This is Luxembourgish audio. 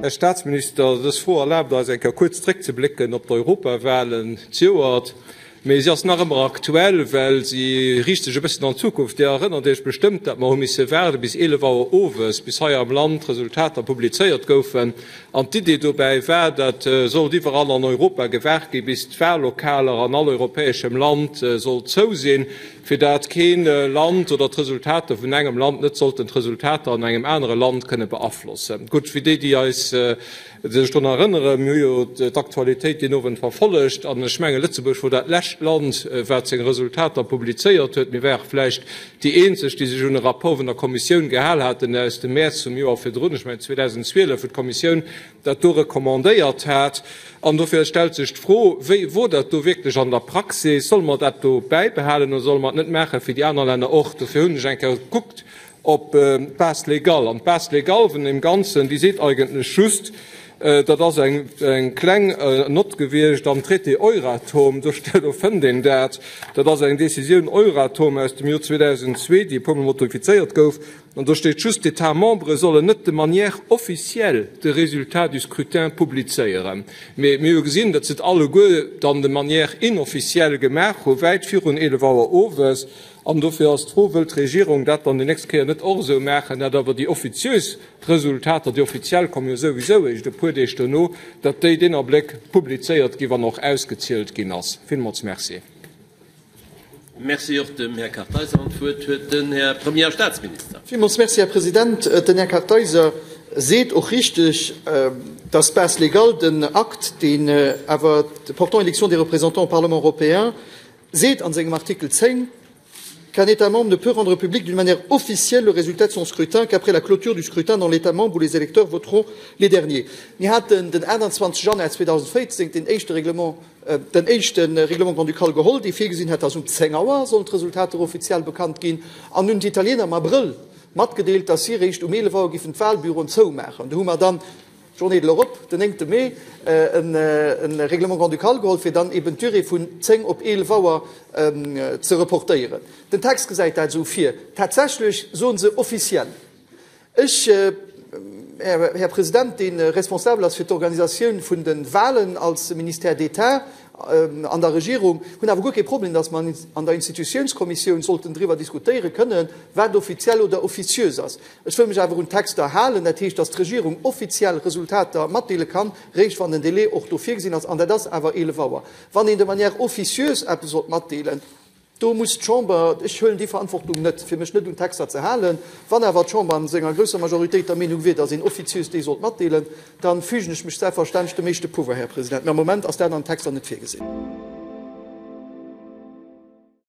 Här Staatsminister, dës Fro erlaabt eis, eng Kéier kuerz zréckzeblécken op d'Europawahlen zejoert. Mee si ass nach ëmmer aktuell, well si riicht sech e bëssen an d'Zukunft. Dir erënnert Iech bestëmmt, datt mer hu misse waarde bis 11 Auer owes, bis hei am Land d'Resultater publizéiert goufen. An d'Idee dobäi war, dat sollt iwwerall an Europa gewaart gi bis d'Wallokaler an all europäeschem Land sollt zou sinn, fir dat kee Land oder d'Resultater vun engem Land net sollten d'Resultater an engem anere Land kënne beaflossen. Gutt, fir déi, déi eis sech drun erënneren, mir hu jo d'Aktualitéit deen Owend verfollegt, an ech mengen, Lëtzebuerg wor dat lescht Land, wat seng Resultater publizéiert huet. Mir ware vläicht déi eenzeg, déi sech un e Rapport vun der Kommissioun gehal haten aus dem Mäerz vum Joer virdrun, ech mengen 2012, wou d'Kommissioun dat do recommandéiert hat. An dofir stellt sech d'Fro, Wéi wor dat do wierklech an der Praxis? Solle mer dat do bäibehalen oder solle mer et net maachen, fir déi aner Länner och? Dofir hunn ech eng Kéier gekuckt, Op d'Base légale. An d'Base légale vun deem Ganzen, déi seet eigentlech just, dat ass eng kleng Nott gewiescht am Traité Euratom, do do fënnt een dat, dat ass eng Décisioun Euratom aus dem Joer 2002, déi e puermol modifizéiert gouf, an do steet just, d'États membres sollen net de manière officielle de résultats du scrutin publizéieren. Mee mir hu gesinn, datt se et alleguer dann de manière inofficielle gemaach hu wäit virun 11 Auer owes. An dofir ass d'Fro, Wëllt d'Regierung dat dann déi nächst Kéier net och esou maachen, dat awer déi offiziös Resultater, déi offiziell komme jo souwisou eréischt e puer Deeg dono, datt déi deen Abléck publizéiert ginn, wann och ausgezielt ginn ass? Villmools Merci. Merci och dem Här Kartheiser. An d'Wuert huet den Här Premier a Statsminister. Villmools Merci, Här President. Den Här Kartheiser seet och richtig, dass d'Base légale, den Akt, deen awer portant élection des représentants au Parlement européen, seet an sengem Artikel 10, qu'un État membre ne peut rendre public d'une manière officielle le résultat de son scrutin qu'après la clôture du scrutin dans l'État membre où les électeurs voteront les derniers. Mir haten den 28 Januar 2014 den éischte Règlement, den éischte Règlement grand-ducal geholl, dee virgesinn hat, dass um 10 Auer sollen d'Resultater offiziell bekannt ginn, an hunn d'Italiener am Abrëll matgedeelt, dass si eréischt um 11 Auer giffen d'Wahlbüroen zoumaachen. Do hu mer dann Journée de l'Europe, den 9 Mee, e Règlement grand-ducal geholl, fir dann eben d'Durée vun 10 op 11 Auer ze reportéieren. Den Text gesäit dat esou vir. Tatsächlech soen se officiel. Ech, Här President, dee responsabel ass fir d'Organisatioun vun de Wahlen als Ministère d'État an der Regierung, hunn awer guer kee Problem, datt mer an der Institutiounskommissioun sollten driwwer diskutéiere kënnen, wat offiziell oder officiös ass. Ech wëll mech awer un d'Texter halen, dat heescht, datt d'Regierung offiziell Resultater matdeele kann, réischt wann den Délai och do virgesinn ass, an dat ass awer 11 Auer. Wann een de manière officieuse eppes sollt matdeelen, do muss d'Chamber, ech huelen déi Verantwortung net, fir mech net un d'Texter ze halen, wann awer d'Chamber an senger grousser Majoritéit der Meenung wier, datt een offiziös déi sollt matdeelen, da fügen ech mech selbstverständlech dem éischte Pouvoir, Här President. Mä am Moment ass dat an den Texter net virgesinn.